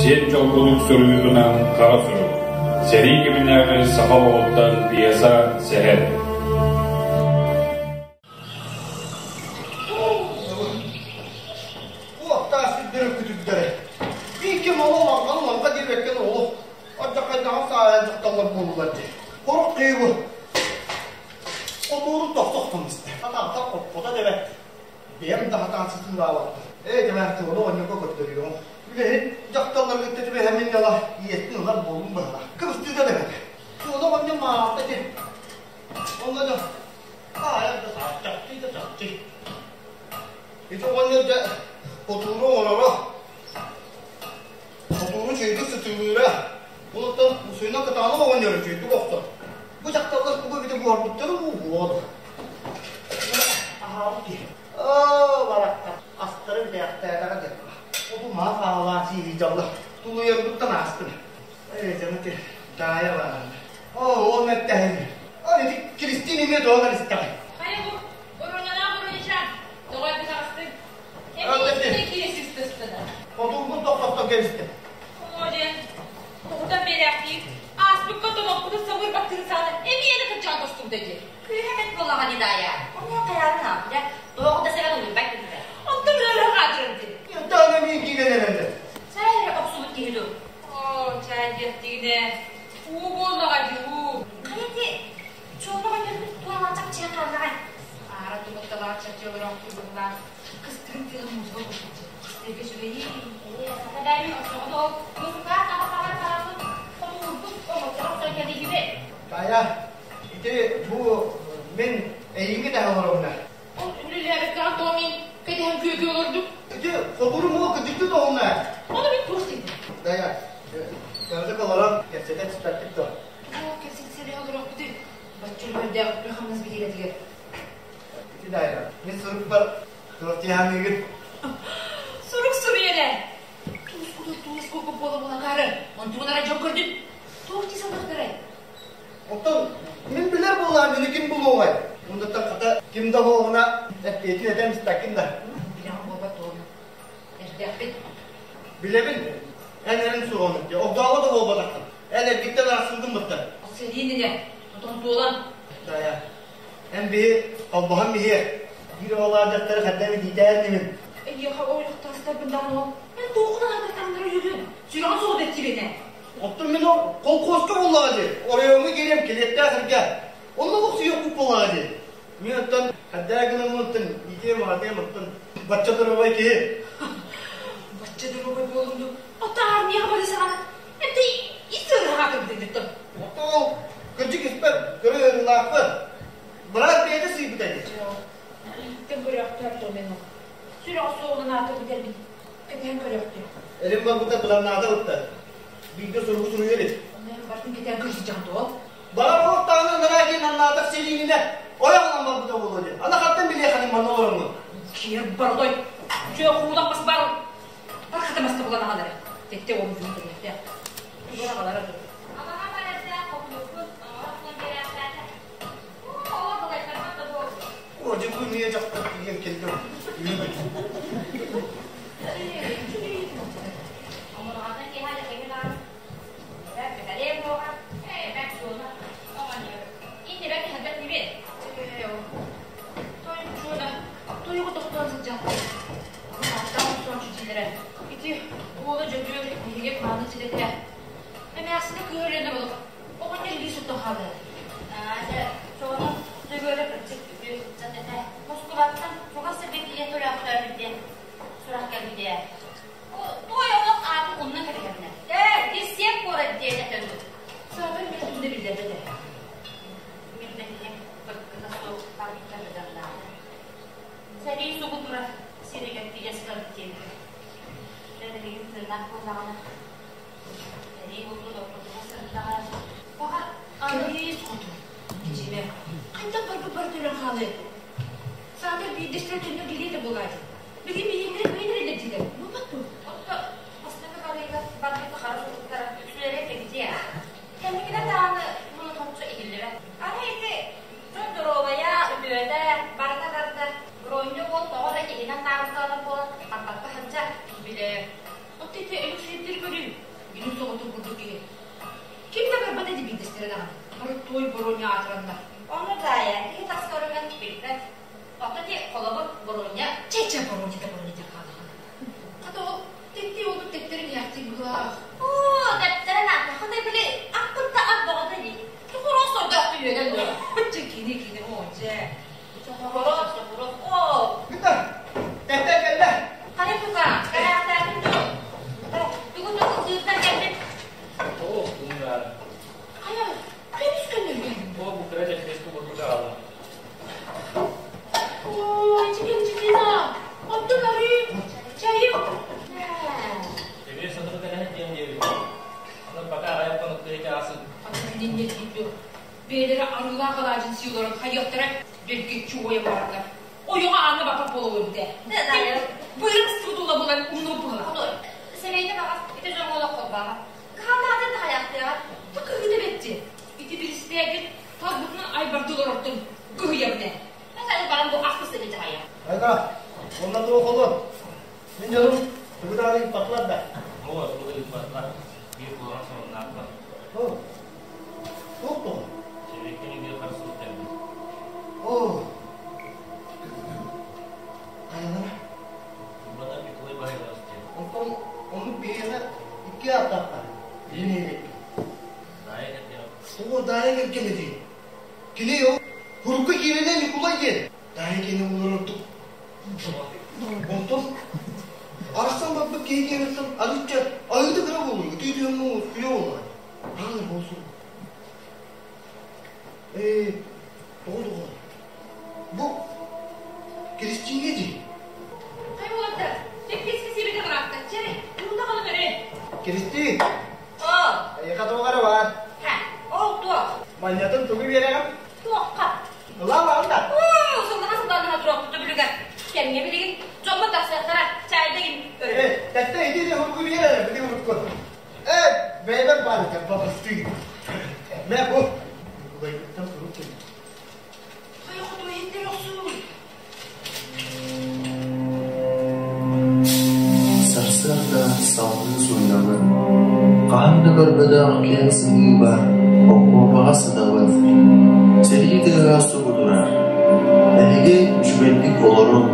Сиэн Чолбонук суруйуутунан Хара сурук. Сэрии кэминээҕи саха олоҕуттан пьеса сэһэн. Уоттаах сирдэрэ күтүрдэрэ. Биир кэм олох лаҥханы лаҥха диэбэккэ олох алдьархайдаҕын саайан дьахталлар буоллулар дии. Хорук кыйыбы хотуурун тохтохтон истэ. Хатаантан хоппото дэбэт. Бэйэм да хатаан сытыылаабаппын. Ээ, дэмээх ону оҕонньорго көрдөрүөҕүм. Үлэһит дьахталлары кытта түбэһэммин дьала ийэттин ылар буоллум быһалаах. Кыбыстыыта дэбэт. Суола оҕонньор маалта ити. Онно да аайар да чахчы да чахчы. Ити оҕонньор дьэ хотууру оҥороро, хотууру үчүгэйдик сытыылыыра. Онуттан усуйна кытаанах оҕонньор үчүгэйдик охсор. Бу дьахталлар тугу эбитэ буһарбыттара буолуо. Аһаабыт киһи. Оо, барахсан, астары бүтээхтээтэҕэ диэн. Оту маа хаалаан сиирий дьалла. Тулуйарбыттан аастым. Ээ, дьону ити Даайа баарына. Оо, ол мэттэһин. Ол ити Кристин эмиэ тоҕо кэлистэҕэй? Хайа бу, Боруонялаах Боруонячаан, тоҕо эрдэ таҕыстыҥ? Эмиэ киирэ сыстыстына. Хотуурбун тохтохтон кэбистим. Оо, диэн, тоҕутан биэрээхтиир. Ааспыкка томоппутун самыыр баттыгын саҕана эмиэ да кырдьаҕа тостубута дии. Күүһэ бэрт буоллаҕа дии Даайа. Онуоха хайаатын ааппыта, туох да сэбэ тулуйбат күнүгэр. Онтон ыарыһах аатырар дии. Ытаан эмиэ киирэн эрэллэр. Чай эрэ охсубут киһи дуу? Оо, чай диэхтигинэ, уу буоллаҕа дии, уу. Хайа ити чуолба оҕонньорбут туох чахчыга хааллаҕай? Аара тумутталаах чахчы олороохтуу быһыылаах. Кыстыгын тыаһын музыка курдук. Истэргэ үчүгэйин. Ээ, саха бэйэм оччоҕуна ол музыкаат аҕа-хаҕар бараммыт хомуурбут оҥотторох сойкэлиһибит. Таайа, ити бу мин эйиги дэһэ олоробуна. Ол үлэлээбэккэҕин тоҕо мин кэтэһэн күөкүү олордум? Ити хотуру мула кыдьыкты тоҕуна. Ону мин туох диибин? Дая, кырдьык олорон кэпсэтэ түспэппит дуо? Туох кэпсэтсэ олорохпутуй? Бачча үлүгэрдээх үлэ-хамнас бириэмэтигэр. Ити Дая, мин сурукпар туох дьаһаныыгын? Сурук суруй эрэ. Туус кутур туус курдук буола-буола акаары. Онтугун арай дьон көрдүн. Туох дии саныахтарай? Оттон мин билэр буоллаҕым мини ким булуоҕай? Мундаттан хата ким да буолуна эппиэтин этэн истэккин да. Билэҕин буолбат туону. Эрдэхпит. Билэбин. Эн эрин суоҕун дии. Огдообо да буолбатаххын. Эн эргиттэн арахсыбытын быттан. Сэриин ine. Отон туолан. Дая. Эн биһи холбоһон биһиэ. Биир оҕолоох дьахтары ханна эбит иитээһиннибин. Эйиэхэ ойохтоостарбын даҕаны ол. Эн туоххунан аатыртаннары үһүгүн. Сүрэҕин суох дэттибинэ. Оттон мин ол колхозка буоллаҕа дии, оройуоҥҥа киириэм килиэттээх сиргэ. Онно олохсуйуохпут буоллаҕа дии. Мин оттон хаддаа гынаммын оттон иитиэм-аҕатыам оттон бачча доруобай киһи. Бачча доруобай буоллум дуу? Оттон армияҕа барыы саҕана это ис ыарыһаҕа кыбытыҥыттан. Оттон ол кырдьык испэр көрө ыарыылаахпын. Быраас бэйэтэ сыыйбыта дии. Ииттэн көрөөхтөөр дуо мен ол. Сүрэҕэ суоҕунан аата бүтэрбин. Кэтэһэн көрөөхтүө. Эрим барбыта быданнаата бытта. Бииргэ суругу суруйа илик. Онон бартын кэтээн көрсүчэҕин дуо? Баҕар олохтоону ынараа диэн аннаатах сэлиининэ ойоҕунан барбыта буолуо диэн. Аны хантан билиэхэниҥ манна олороҥҥун? Киэр баротой. Үчүгэй хуулах бас бар. Бар хатамаста булан аҕал эрэ. Тэтте уолун күнүн көрүөхтээх. Тугар аҕалара дуу? Абаҕа барардаах хомуйуккун оҥорон биэрээхтээтэ. Оо, балайтарбат да буолбут. О, дьэ бу эмиэ дьахтар тиийэн кэллэ. Омурҕатан киэһэ дьэкэги даҕаны бэрт бэһэлиэ буоҕа, ээ, бэрт суона оҕонньор иннибэр иһэлбэт нибиэн. Тойук чуона, тойугу тохтоон сылдьаахтыы. Ааттаах охсооччу дьиэлэрэ. Ити уола Дьөгүөр биһиги кланы ситэтэ. Эмээхсинэ кыыһа өлүөнэ болук. Оҕонньор илии соттон хаалыа. Аа, дьэ, чуона Дьөгүөрэ кырдьык үтүө ыччат этэ. Москубаттан чугас сиргэ тиийэн төрөөхтөөбүт диэн сурах кэлбитэ. Той олох аатын умнан кэбиһэбинэ. Ээ, Киссиэп куорат диэн этэ дуу. Саатар мин тумна биллэрбэт ээ. Мин бэһиһин быркыта суох барбыта быданнаата. Сэрии сугу турар сиригэр тиийэ сытабыт диэбитэ. Дэ билигин тыыннаах буоллаҕына, сэрии булбут оппутугар сырыттаҕына, баҕар Кэбиис хоту. Дьиибэ, хайдах барбыт бары төлөн хаалыай? Саатар биирдэстэрэ төннөн кэлиэ да буолааччы. Билигин биһиэннэрэ кыайан эрэллэр дииллэр. Буолбат дуо? Отто бастакы барыыга барбыт хара суруктара үксүлэрэ кэбитиэ. Кэнникинэн даҕаны мунутумчу иһиллибэт. Арай ити дьон доруобайа, үтүөтэ, барыта барыта бронньу уол тоҕо эрэ иһинэн таарыстаҕына буолан барбакка сылдьар. Билэ. Отто ити Өлөксөйдөр көрүү. диэн диэбитэ. Онон пока аҕыйах хонук киһи аасын. Атын диэн бэйэлэрэ арыылаах алаадьын сии олорон хайыахтара дьэргэччи уойан бараллар. Ойоҕо аанна баппат буола өлбүтэ. Быырым сыстыбыт ула буолан умнубут быһыылаах. Сэрэйдэ баҕас ити дьоҥҥо олох холбооҕо. Кыһаллаатын да хайаахтыаҕа. Ту кыһыыта бэтти. Ити биристээгин талбытынан айбарды олорортон кыһыйабын ээ. Мен баран бу ахпыс эбит дьаһайа. Айда, онно туох олор? Мин дьонум тугу даҕаны ыыппатылар да. Оо, тугу ыыппатылар. Биир куһаҕан сонуннаахпын. Оо, туох тоҕо? Сэбиэккэ биир харысхал кэлбит. Оо, хайалара? Турбата Николай Баһылайабыс диэн. Онтон оннук биһиэхэ икки ааттаахтар. Билин Даайа кэргэн. Оо, Даайа кэргэн этий. Кини ол урукку кииринэ Ньукулай диэн. Даайа киэнэ буолар ордук. Онтон арахсан барбыт киһи киэниттэн арыычча аһыыта кыра буолуо, ытыы-түһэн уоскуйа буоллаҕа. Аҕай буолсун. Ээ, тоҕо доҕор? Бу Киристиинэ дии. Хай уолаттар, тэппиэскэ сиэбитэ быраатта. Чэ, уута халыҥ эрэ. Киристиин, Оо, эйиэхэ туох эрэ баар. ха, ол туох? Манньатын тугу биэрэҕин? Туохха? Ылаа да. Оо, сыллаҕа сыллаан туруохпут бүлүгэр. Кэмҥэ билигин дьоммут тахсыахтара, чаайда Э, тэттэ ити де урукку биэрэр, били урукку. Э, бэйбэр баар этэ, бабастыы. Мэ бу. Ньукулайгыттан сурук кэлбит. Хайа хоту иһиттэр охсуй. Сарсыарда салгыы суруйабын, хаһан да көрбөтөх киэҥ сыһыыбар окуопаҕа сытабын, сэрии тыаһа субу турар. Эһиги үчүгэйдик олоруҥ,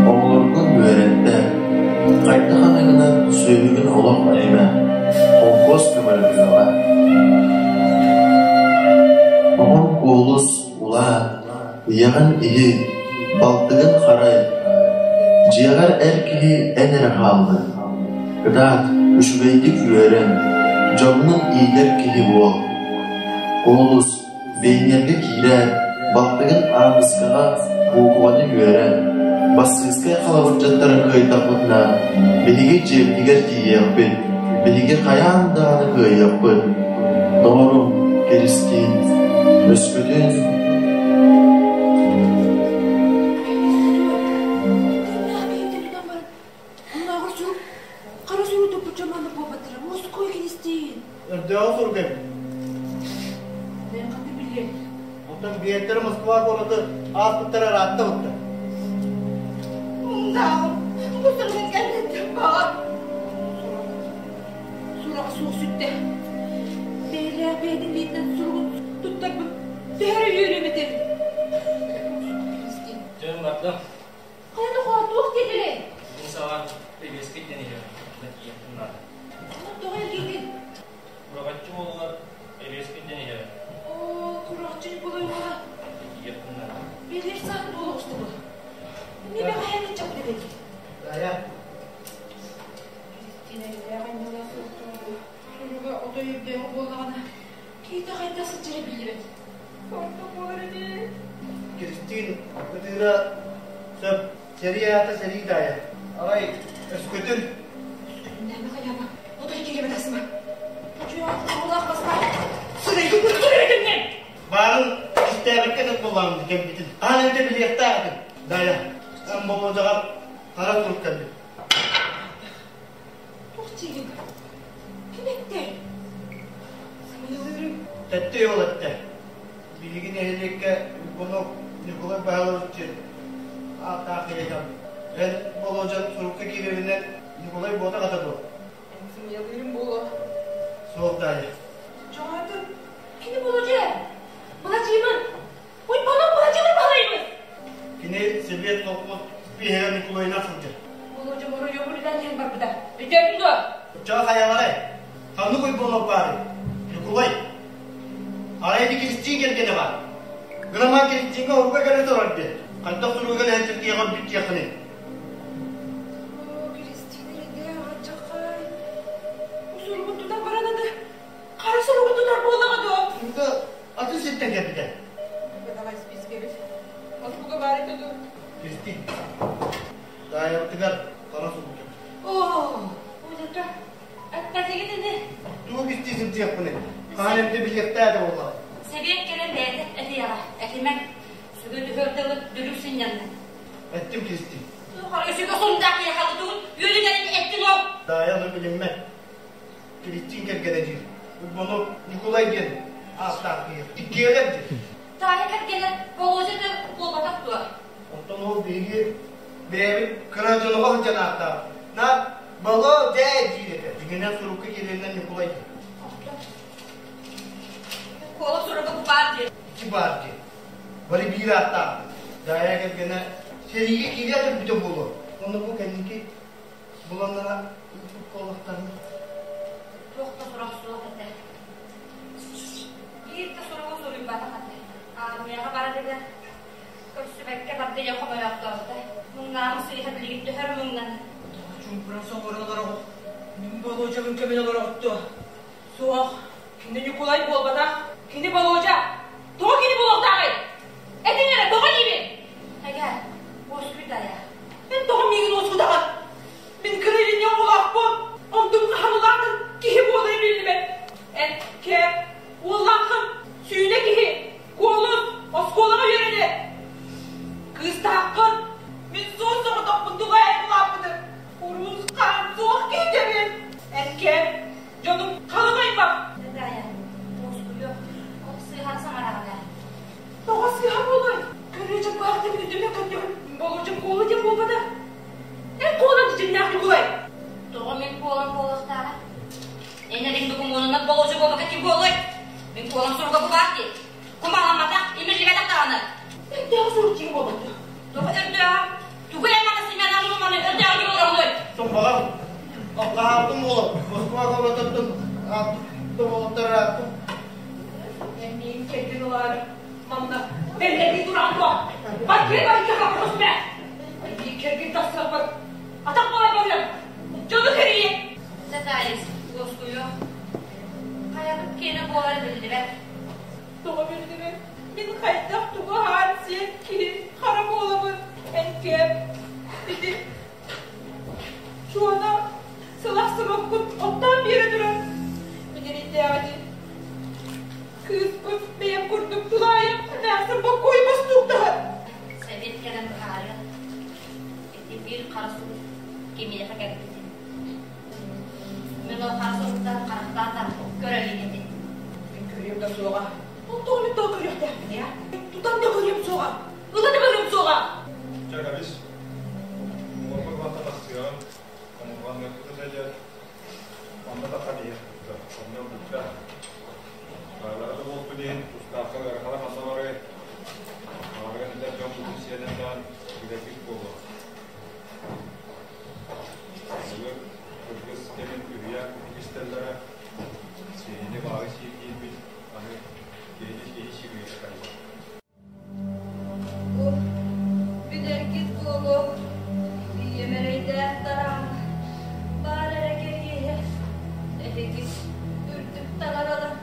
оҕолоргун үөрэттэ, хайдах эмэ гынан сүөһүгүн олох эһимэ, холкуос көмөлөһүөҕэ. Оҕом Куолус улаат, ийэҕин иһит, балтыгын харай, дьиэҕэр эр киһи эн эрэ хааллыҥ, кытаат, үчүгэйдик үөрэн, дьоҥҥун иитэр киһи буол. Куолус, Бэйнэргэ киирээт, балтыгын Ааныскаҕа буукубаны үөрэн, бассыыскай халабырдьыттарын кыайдахпытына, биһиги дьиэбитигэр тиийиэхпит, биһиги хайаан даҕаны кыайыахпыт. Доҕорум, Киристиин, өскөтүн Оннооҕор сурук, хара сурук туппучча маннык буолбаттара. Мускуй Киристиин. Өрдөөҕү сурук эбит. Мен ханна билиэм. Онтон биэртэрэ Москва куораты ааспыттара ыраатта бутта. Муҥнааҕым, бу суругун кэнниттэн баҕар. Сураҕа суох сүттэ. Бэйэлээх бэйэтин биитинэн суругун туттарбыт төһө эрэ үөрүөм этэ. Киристиин. Дьэ, бардым. Хайа доҕоор, туох диэтилэр? Мин саҕа певецкэй диэн иһэр, онно тиийиэхпин наада. Онон тоҕо эргийдин? Кураҕаччы уолугар певецкэй диэн иһэр. Оо, Кураҕаччы Ньукулай уола. Тиийиэхпин наада. Билэр саҕын буола оҕустубут. Эмиэ бэҕэһээ ыччаппыт эбит. Дайа. Кристина элбэх анньыылаах суохтуур. Суруга отой өйдөөҕү буоллаҕына, киһитэ хайдах сылдьара биллибэт. Ордук буолар ини. Кристин ытыыра сөп. Сэрии аата сэрии даайа. Арай өскөтүн Өскөтүннээмэ хайаама, отой киирэмэ тахсыма. Чуйаах уруулаах бастаах. Сырайгын көрүтүннэн! Баарын истээбиккэ да буоллаҕым кэлбитин. Хаһан эмтэ билиэхтээх этим. Даайа, эн болуодьаҕар хара турук кэлбит. Туох диигин? Ким эттэй? Сымыйалыырым. Тэттэ ол эттэ. Биһиги нэһилиэккэ Уйгунов Ньукулай Павлович диэн ааттаах киһи Эн Болуодьан сурукка киирэринэн Ньукулай буотах ата дуо? Эн сымыйалыырым буолуо. Суох Даайа. Чоҕоотун кини Болуодьа? Быладьыымын! Уйбанов Быладьыымын баһылайбын! Кини Сэбиэт колхоз биһигэ Ньукулайынан сылдьар. Болуодьа оройуон үлэлээн иһэн барбыта. Өйдөөтүҥ дуо? Оччоҕо хайаларай? Ханнык Уйбанов баарый? Ньукулай. Арай ити Киристиин кэргэнэ баар. Громан Киристииҥҥэ урукка кэлэ турар диэн. Хайдах суруга кэлэн сирдиэҕэр бүтүөххүнүй? Оо, Киристиин эрэйдээх алдьархай. Бу суругун тутан баран аны хара суругун тутар буоллаҕа дуо? Суруга атын сиртэн кэлбитэ. Давай спискэбит. Москваға баар этэ дуо? Киристиин. Таайабытыгар хара сурук кэлбит. Оо, ой, это... кистии сылдьыахпыный? Хаһан эмтэ билиэхтээх да буоллаҕай. Сэбиэт кэлэн бэйэтэ этиэҕэ, этимэҥ. Сүгэ түһүөр дылы дүлүк сынньанна. Эттим кистии. Өсүгө сундаах киһи тугун үөлүгэрин эттин ол. Даайа ону билиммэт. Киристиин кэргэнэ диир. Уйбану Ньукулай диэн ааттаах киһи. Иккиэлэр диир. Таайа кэргэнэ Володя да буолбатах дуо? Оттон ол биһиги бэйэбит кыра дьонуга сылдьан ааттаах. На Боло-дэ диир этэ. Дьиҥинэн сурукка киирэринэн Ньукулай диир. Куола суруга бу баар диир. Ити баар диир. Бары биир ааттаахпыт. Даайа кэргэнэ сэриигэ киириэх өлбүтэ буолуо. Онно бу кэнники буланнара ыыппыт буоллахтарына. Туох да сурах суох этэ. Биир да суругу суруйбатах этэ. Аармыйаҕа барарыгар көрсүбэккэ барда ийэ хомойоохтообута. Муҥнаабы сыыһа билигин төһөр муҥнан. Чуҥкуран соҥорон олороҕут. Мин Болуодьабын көмөн олороҕут дуо? Суох, кини Ньукулай буолбатах. Кини Болуодьа. Тоҕо кини буолуохтааҕый? Этиҥ эрэ, тоҕо диибин? Эгэ, уоскуй Дайа. Эн тоҕо миигин уоскутаҕын? Мин кыра илинньэ оҕолоохпун. Онтум хаһан улаатан киһи буолара биллибэт. Эн кэп, уоллааххын, сүүнэ киһи, куолун, оскуолаҕа үөрэнэр. Кыыстааххын, мин суос-соҕотохпун туһаайан улааппытым. Уруус хаан суох киһитэбин. Эн кэп, дьонум халыҥ аймах. Даайа, уоскуйуо, ол сыыһан саҥараҕын ээ. Тоҕо сыыһа буолуой? Көрүөчүм баартын үрдүнэн көрдөһүн. Болуочум куола диэн буолбата. Эн куолаҥ дьиҥнээх Ньукулай. Тоҕо мин куолам буолуохтааҕа? Эн эриҥ докумуонунан болуочу буолбакка ким буолуой? Мин куолам суруга бу баар дии. Кумаламматах, имиллибэтэх даҕаны. Өрдөөҕү сурук дьиҥ буолбатах. Тоҕо өрдөөҕө? Тугу эн маны Семеновна маны өрдөөҕү дьиҥ олороҕунуй? Сомбаҕар алҕаһаабытым буолар. Москва куораттан тоболоттор ааттым. Эн миигин кэргэн ылаары манна бэллэтии туран дуо? Баргыа баргыа хаппыс мэ! Эйиигин кэргэн тахсыахпар атах балай барыам. Дьону кэрийэ. Татарис, уоскуйуох. Хайабыт киэнэ буолара биллибэт. Тоҕо биллибэт? Мин хайдах тугу аһаан сиэн киһи хара буолабын? Эн кэп, ити Чуона сылах сыбыккын оттоон биэрэ турар. Мин эрэйдээҕи кыыспыт бэйэм курдук тулаайах эмээхсин боккуой бостууктаһар. Сэбиэт кэлэн быһаарыа. Ити биир хара сурук кимиэхэ кэлбитин. Мин ол хара суруктан харахтаан да көрө илик этим. Мин көрүөм да суоҕа. Ол тоҕо мин тоҕо көрүөхтээхпин ээ? Тутан да көрүөм суоҕа. Ыла да барыам суоҕа. Чэ, кэбис. Уҥуоргу кылаата тахсыаҕын, омурҕанныахпыт этэ дьэ. Онно тахха диэх онно бүттэ. Баалара да буолтун иһин тустаахха ыарахана ханна барыай? Баҕарыан эдэр дьон бутун сиэнэн даҕан билэргит буолуо. Былыр кыргыз кэмин үһүйээн курдук истэллэрэ. Киһини баҕа сиир диирбит аны киһини киһи сиир үйэтэ кэллэ. Бу билэргит буолуо, ийэм эрэйдээх тараан, баар эрэ кэриэһэ, эһиги үрдүк таҥаралар.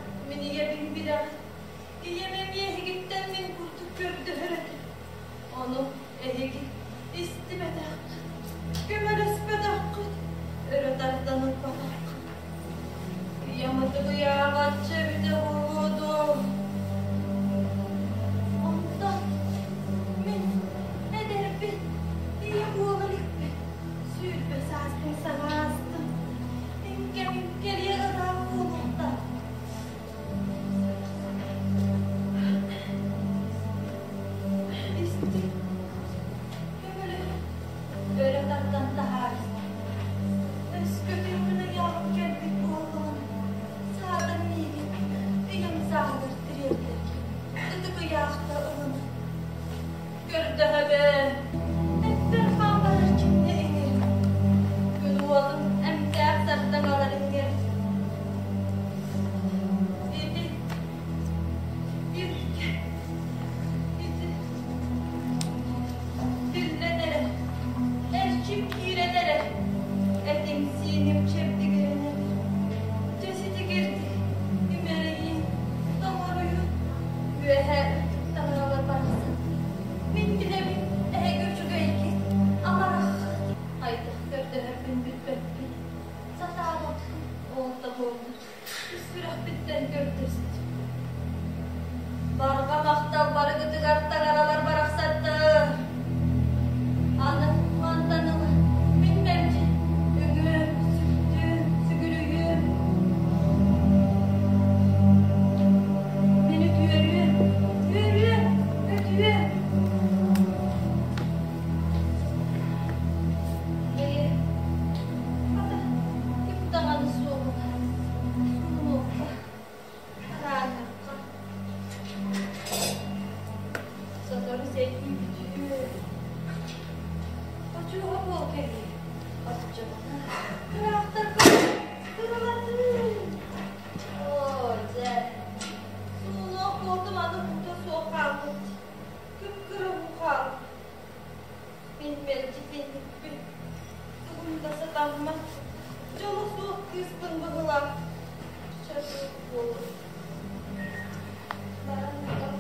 Көрдөстүм. Барҕа махтал барыгытыгар таҥаралар барахсаттар. Аны мантан ыла мин мэлдьи үҥүөм, сүктүөм, сүгүрүйүөм. Мин үтүөрүөм, үөрүөм, көтүөм. Бэйэ, хата, ким даҕаны суоҕуна, суунуохха, арааныахха. Сотору сэрии бүтүө. Очуоха буол кэлиэ. Оччоҕуна ыраахтарга ыралатыы. Оо, дьэ, суунуох буолтум аны уута суох хаалбыт. Кып-кыра уу хаалбыт. Мин мэлдьи итинникпин. Тугум да сатаммат. Дьоло суох кыыспын быһыылаах. Чэ, буолуо. Баран баран.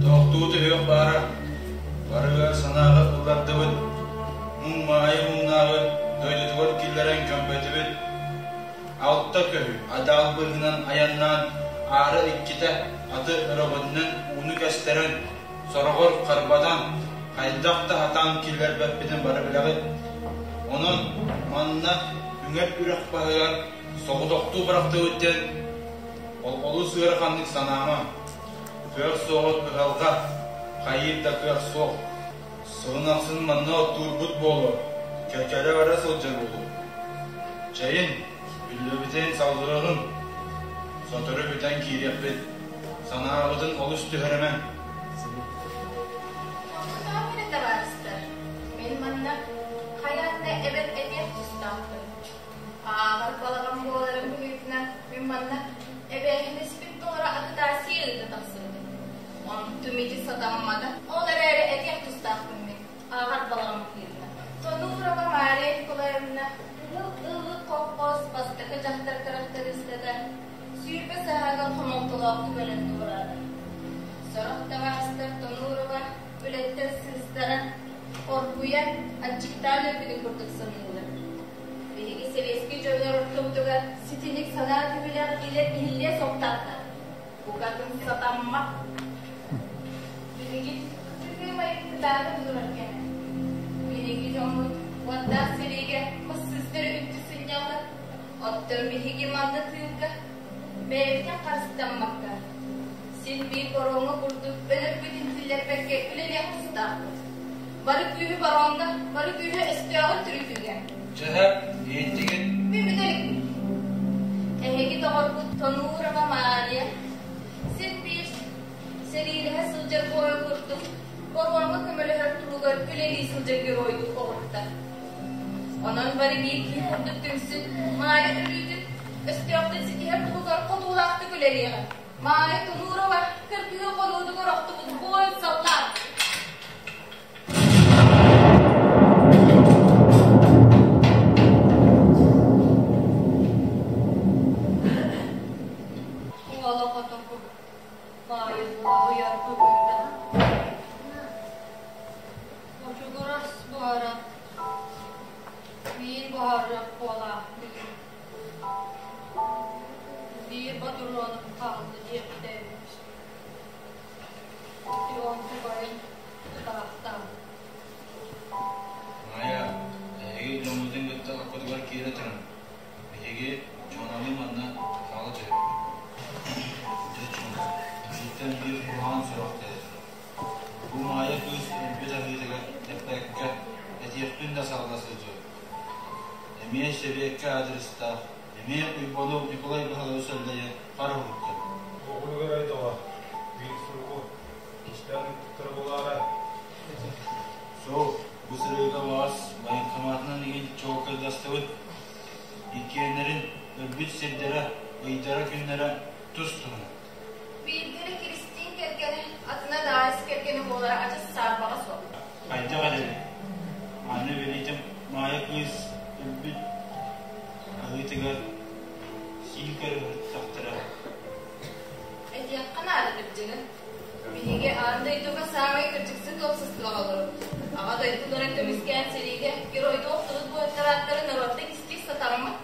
Тохтуу түһүөх баара, барыга санааҕа ыллардыбыт, муҥ маайы муҥнааҕы дойдутугар киллэрэн көмпөтүбүт. Алта көһү адаал быыһынан айаннаан аара иккитэ аты өрөҕөтүнэн ууну кэстэрэн, сороҕор харбатан, хайдах да сатаан киллэрбэппитин бары билэҕит. Онон манна үҥэр үрэх баһыгар соҕотохтуу бырахтыбыт диэн олус ыараханнык санаама. Кыах суоҕа кыһалҕа, хайыыр да кыах суох. Сылын ахсын манна оттуурбут буолуо, кэкэрэ бара сылдьар буолуо. Чэйин, үллэбитин салгыаҕыҥ. Сотору бүтэн киириэхпит. Санаабытын олус түһэримэҥ. Тохтоон эрэ табаарыстар, мин манна хайаан да эбэн этиэх тустаахпын. Ааҕар балаҕан буоларын быһыытынан мин манна эбээһинэспин толоро агитация ыыта тахсыбытым. Онтум ити сатаммата. Ол эрээри этиэх тустаахпын мин ааҕар балаҕан быһыытынан. Тонуурова Мария Николаевна Кыһыл Ыллык колхоз бастакы дьахтар тырахтарыыстата 20 сааһыгар хомолтолоохтук өлөн туораата. Сорох табаарыстар Тонуурова үлэттэн сыыстаран, оргуйан, аччыктаан өлбүтүн курдук саныыллар. Биһиги сэбиэскэй дьоннор ортобутугар ситиник санаа түһүлээх этиилэр иһиллиэ суохтаахтар. Букатын сатаммат. Билигин сытыы майгытааҕы турар кэмэ. Биһиги дьоммут уоттаах сэриигэ массыыстары үнтү сынньаллар. Оттон биһиги манна тыылга бэйэбитин харыстаммакка, син биир боруоҥҥа курдук өлөрбүтүн киллэрбэккэ үлэлиэх тустаахпыт. Бары күүһү бароҥҥа, бары күүһү өстөөҕүн түрүтүүгэ. Дьэһэ, иһиттигит? Мин бүтэ иликпин. Эһиги доҕоргут Тонуурова Мария син биир сэриилэһэ сылдьар буойун курдук боруоҥҥа көмөлөһөр туһугар үлэлии сылдьар геройдуу оҕурта. Онон бары биир киһи курдук түмсүн, Маайа өлүүтүн өстөөхтөн ситиһэр туһугар хотуулаахтык үлэлиэҕэ. Маайа Тонуурова кыргыһыы хонуутугар охтубут буойун саллаат. Уола хотоку баайыллаһыйар быһыыта. Бочугурас буһаран, миин буһарыах буолаах бүгүн. Биир ботуруонум хаалла диэбитэ эбит. Ити онтукайын тутаахтаан. Маайа, эһиги дьоҥҥутун кытта оккутугар киирэ турун. Биһиги Чуонаны манна хаала түһэппит. Дьэ, Чуона, итинтэн биир куһаҕан сурах кэлэ турар. Бу Маайа кыыс өлбүт аһыытыгар эппэккэ, этиэхпин да салла сылдьыбыт. Эмиэ сэбиэккэ аадырыстаах, эмиэ Уйбанов Николай Баһылайы сэллэйэн хара уһуктар. Оҕолугар айдаҕа биир суругу кистээн ыыппыттара буолаарай? Суох, бу сырыыга баҕас военкоматынан игин чуолкайдастыбыт. Иккиэннэрин өлбүт сирдэрэ, ыйдара-күннэрэ тус-туһунан. Биирдэрэ Киристиин кэргэнэ, атына Даайыс кэргэнэ буолара адьас саарбаҕа суох. Хайдах эдэбин? Аны бэлиэтим Маайа кыыс өлбүт аһыытыгар сии көрүһүттахтара. Этиэххэ наада кырдьыгын. Биһиги аан дойдуга саамай кырдьыксыт уопсастыбаҕа олоробут. Аҕа дойдуларын көмүскээн сэриигэ геройдуу охтубут буойуттар ааттарын норуоттан кистиир сатаммыт.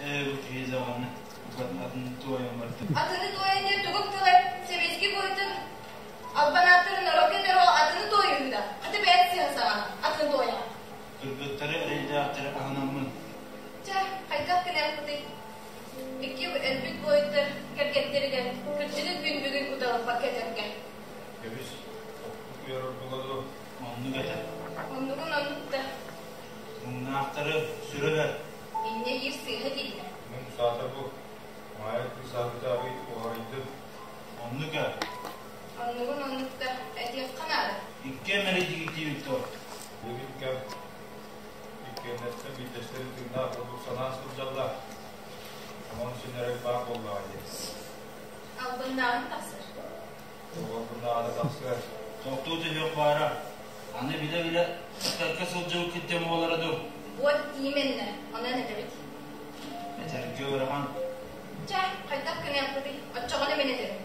Ээ, бу киһи даҕаны букатын атыны туойан бардым. Атыны туойан диэн тугук тылай? Сэбиэскэй буойуттан албан ааттарын норуокка этэр ол атыны туойуһу да. Хата бэйэт сыһа саҕана атын туойаҕын. Кыргыттары эрэйдээхтэри аһынаммын. Чэ, хайдах гыныахпытый? Икки өлбүт буойуттар кэргэттэригэр кырдьыгы күн бүгүн уталыппакка этэргэ. Кэбис, оппут уйар ордуга дуо? Оннук этэ. Оннугун оннук да. Муҥнаахтары сүрэлэр. Инньэ диир сыыһа дииллэр. Муҥ саата бу. Маайа кыыс аһыыта арый уһарыйдым. Оннук ээ. Оннугун оннук да этиэххэ наада. Иккиэн мэлийдигит дуо? Билигин кэм иккиэннэттэн биирдэстэрин тыыннаах ордук санаан сылдьаллар. Онон син эрэл баар буоллаҕа дии. Албыннааҕын тахсар. Албыннааҕына тахсыар. Тохтуу түһүөх баара. Аны билэ-билэ ыккарка сылдьыбыккыт диэн буолара дуу? Вот именно, онон этэбит. Этэргэ ыарахан. Чэ, хайдах гыныахпытый? Оччоҕуна мин этэбин.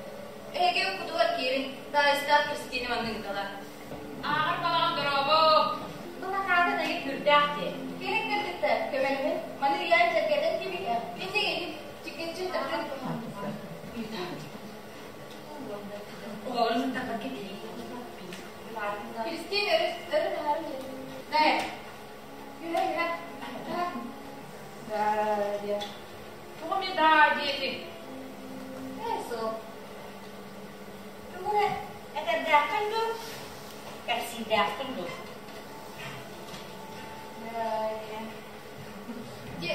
Эһиги кутугар киирин, Даайыстаах Кристина маннык ыталар. Ааҕар балаҕан дорообо! Былакаатын эйгэ күүрдээх дии. Киирин кыргыттар, көмөлөһүн, маны ыйаан сэргэтэн кимиһэ. Иннигин, чиккиччи татын. Оҕолорун сыттахха кэлии. Кристина өрүс өрө таһарын Дай. Юра, Юра. Да, Тоҕо эмиэ даа диэтиҥ? Ээ, суох. Тугу эрэ этэрдээххин дуу, кэпсиирдээххин дуу? Дьэ,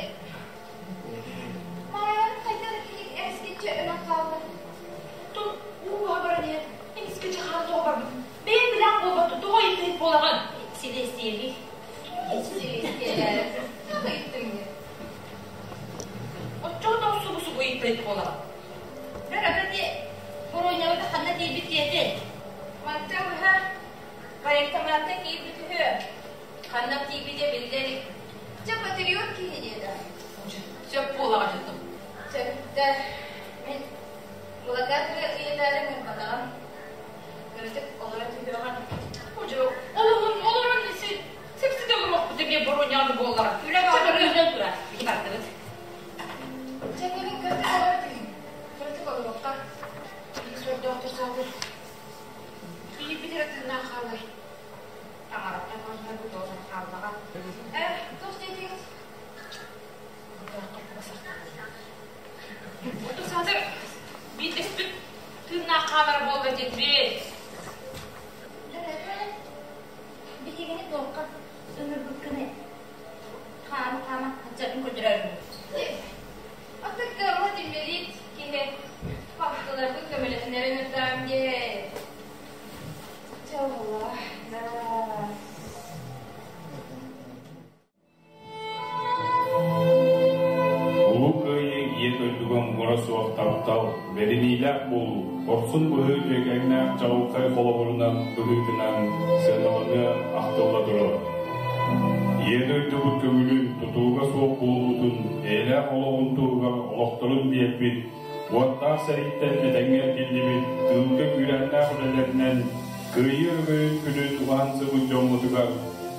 Маайа хайдах итинник эмискэччи өлөн хаалла? Оттон ууга баран иһэн эмискэччи хаан тоҕо барбыт? Бэйэҥ билэҕин буолбатта, тоҕо ыйытыһыт буолаҕын? Силиэстийэлии. Силиэстийэлээ. Туох ыйыттыҥ диye? Оччоҕо тоҕо субу-субу ыйыппыт буолаҕын? Ата ти Боруонньабыта ханна тиийбит диэтин? Мантан быһа военкоматтан киирбит үһү. Ханна тиийбитэ биллэ илик. Чэ, патриот киһи диэтэ. Сөп буолаҕын дьонум. Сөптөр. Мин былакаатыгар ыйытаары ыҥырбатаҕым. Кыратык олоро түһүөҕүн. Удьу, олорун, олорун сипсите олоруохпут эмиэ боруонньаҕын буоллаҕа. Үлэ бөҕө көрүллэн турар. Ити бардыбыт. Чэ, кэлин кыратык олоро түһүҥ. Кыратык олоруохха. Биир сордоохтор сааллар. Биирбит эрэ тыыннаах хаалар. Таҥараттан көрсөрбүт олорон хааллаҕа. Э, туох диэтиҥ? Оту саатар биирдэспит тыыннаах хаалара буолла диэтибит. Биһигини туохха ыҥырбыккыный? Хаама-хаама, аччатын көрдөрөөрү. Аты кыаммат инбэлиит киһи фактыларбын көмөлөһүннэрэн ырдаам диэ. Чэ, оҕолоор, Улуу Кыайыы Ийэ дойдуга муҥура суох таптал, бэриниилээх буолуу, хорсун быһыы үөгэҥнээх чаҕылхай холобурунан быһыытынан сыаналаныа ахтылла турар. Ийэ дойдубут көҥүлүн, тутулуга суох буолуутун, эйэлээх олоҕун туһугар олохторун биэрбит, уоттаах сэрииттэн этэҥҥэ эргиллибит тыылга күүрээннээх үлэлэринэн Кыайыы өрөгөйүн күнүн уһансыбыт дьоммутугар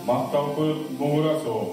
махталбыт муҥура суох.